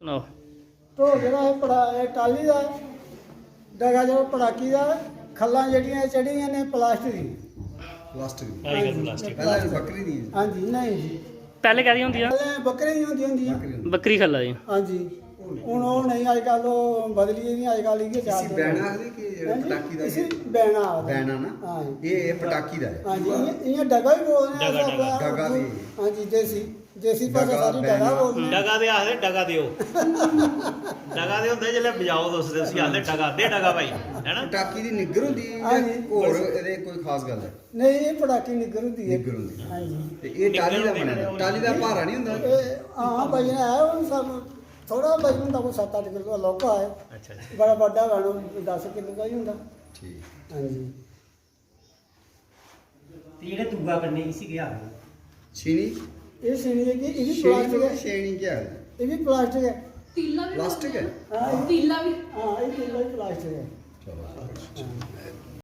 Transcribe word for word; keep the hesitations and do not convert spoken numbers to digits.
ढोल जेह्ड़ा ऐ पड़ा-, एह् टाल्ली दा ऐ, डगा जेह्ड़ा पटाकी दा ऐ, खल्लां जेह्ड़ियां एह् चढ़ी दियां न प्लास्टिक दी। प्लास्टिक दी। अजकल प्लास्टिक। पैह्लें बक्करी दी। हां जी, नेईं जी। पैह्लें कैह्दी होंदी ही? पैह्लें बक्करी दी होंदी, होंदी ही। बक्करी दी। बक्करी खल्ला दी। हां जी। हून ओह् नेईं, अजकल ओह् बदली गेदी, अजकल इ'यै इसी चाल चला दी। बैना आखदे कि जेह्ड़ा हां जी, पटाकी दा इसी एह् बैना आखदे। बैना ना? हां। एह्, एह् पटाकी दा ऐ। हां जी, इ'यां, इ'यां डगा बी बोलदे न डगा, अस डगा। अपना डगा उर्दू। बी। हां जी, देसी। देसी भाशा डगा, सारी डगा बैना। बोलनी। डगा दे आखदे डगा देओ। डगा दे होंदे जिसलै बजाओ तुस ते उसी आखदे डगा, दे डगा भाई, है ना? पटाकी दी निग्गर होंदी ऐ हां जी। जां होर एह्दे कोई खास गल्ल ऐ? नेईं, एह् पटाकी निग्गर होंदी ऐ। निग्गर होंदी ऐ। हां जी। ते एह् टाल्ली दा बने दा, टाल्ली दा भारा निं होंदा? एह्, हां, वजन है, हून सब थोह्ड़ा वजन होंदा, कोई सत्त अट्ठ किलो दा लौह्का ऐ। अच्छा, अच्छा। बड़ा बड्डा होऐ, दस किलो दा ही होंदा। ठीक। हां जी। ते जेह्ड़ा दूआ कन्नै इसी केह् आखदे? छीनी? एह् छीनी जेह्की, एह् बी छीनी प्लास्टिक बोलदे, ऐ। छेनी केह् आखदे? एह् बी प्लास्टिक ऐ। तीला बी प्लास्टिक ऐ? बोलदे न। हां, एह् तीला बी। हां, एह् तीला बी प्लास्टिक ऐ। चलो। हां।